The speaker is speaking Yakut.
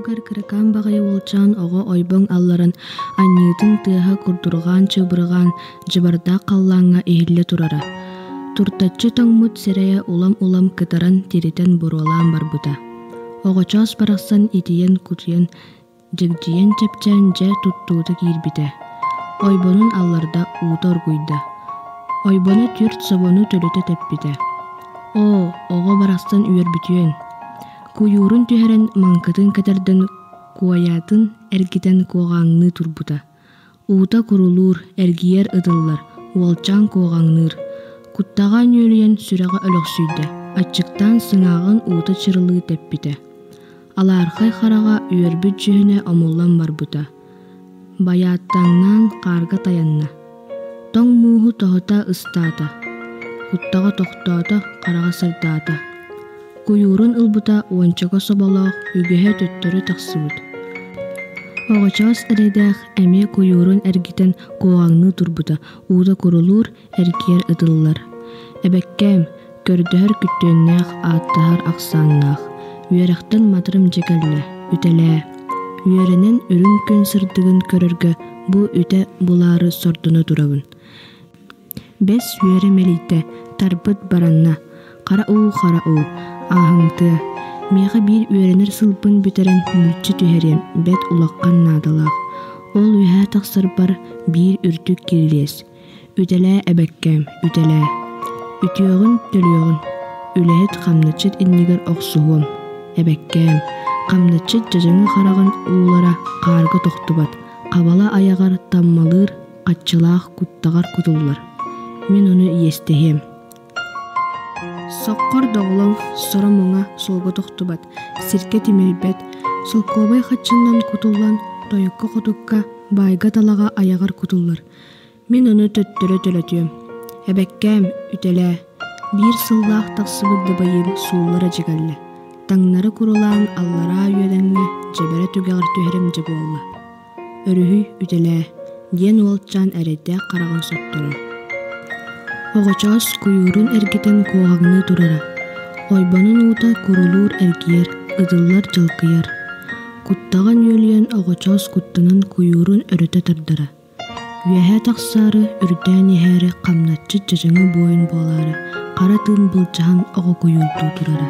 уһугар кыракаан баҕайы уолчаан оҕо ойбоҥ алларан, анньыытын тыаһа курдурҕаан чыыбырҕаан, дьыбардаах халлааҥҥа иһиллэ турара. Туртаччы тоҥмут сирэйэ улам-улам кытаран, тиритэн буруолаан барбыта. Оҕочоос барахсан итийэн-кутуйан, дьэгдьийэн чэпчээн дьэ туттуута киирбитэ. Ойбонун алларда, уута оргуйда. Ойбоно түөрт собону төлүтэ тэппитэ. Оо, оҕо барахсан үөрбүтүөн! Куйуурун түһэрэн, маҥкытын кэтэрдэн, куойаатын эргитэн куоҕааҥныы турбута. Уута курулуур, эргийэр ытыллар, уолчаан куоҕаҥныыр. Куттаҕа нүөлүйэн сүрэҕэ өлөхсүйдэ, аччыктаан сыҥааҕын уута чырылыы тэппитэ. Алаархай хараҕа үөрбүт дьүһүнэ омуллан барбыта. Байааттаҥнаан хаарга тайанна. Тоҥ мууһу тоһута ыстаата. Куттаҕа тохтоото, хараҕа сырдаата. Куйуурун ылбыта уончака соболоох үгэһэ төттөрү тахсыбыт. Оҕочоос эрэйдээх эмиэ куйуурун эргитэн куоҕаҥныы турбута, уута курулуур, эргийэр ытыллар. Эбэккээм, көрдөһөр күттүөннээх, ааттаһар ахсааннаах. Үөрэхтэн матырым дьэ кэллэ, үтэлээ. Үөрэнэн үрүҥ күн сырдыгын көрөргө бу үтэ булаары сордоно турабын. Бэс үөрэ мэлийдэ, тарбыт баранна. Хара уу, хара уу, ааһымтыа. Миэхэ биир үөрэнэр сылбын бүтэрэн мүлчү түһэриэм, бэт улаххан наадалаах. Ол үөһээ тахсарбар биир үрдүк кирилиэс. Үтэлээ эбэккээм, үтэлээ. Үтүөҕүн, төлүөҕүн. Үлэһит хамначчыт иннигэр охсуһуом. Эбэккээм, хамначчыт дьадьаҥы хараҕын уулара хаарга тохтубат, хабала айаҕар таммалыыр, хаччылаах куттаҕар кутуллар. Мин ону иэстэһиэм. Соккор доҕолоҥ соро-муҥа суолга тохтубат, сиргэ тимирбэт, солкуобай хаччыннан кутуллан тойукка-хотукка, баайга-талаҕа айаҕар кутуллар. Мин ону төттөрү төлөтүөм. Эбэккээм, үтэлээ. Биир сыллаах тахсыбыт дабайыым сууллара дьигэллэ. Таҥнары курулаан аллараа үөдэҥҥэ дьэбэрэ түгэҕэр түһэрим дьэ буолла. Өрүһүй, үтэлээ, диэн уолчаан эрэйдээх хараҕын сотторо. Оҕочоос куйуурун эргитэн куоҕаҥныы турара. Ойбонун уута курулуур эргийэр, ытыллар дьалкыйар. Куттаҕа нүөлүйэн оҕочоос куттанан куйуурун өрүтэ тардара. Үөһэ тахсаары, үрдээн иһээри хамначчыт дьадьаҥы буойун буолаары, хара тыын былдьаһан оҕо куйуурдуу турара.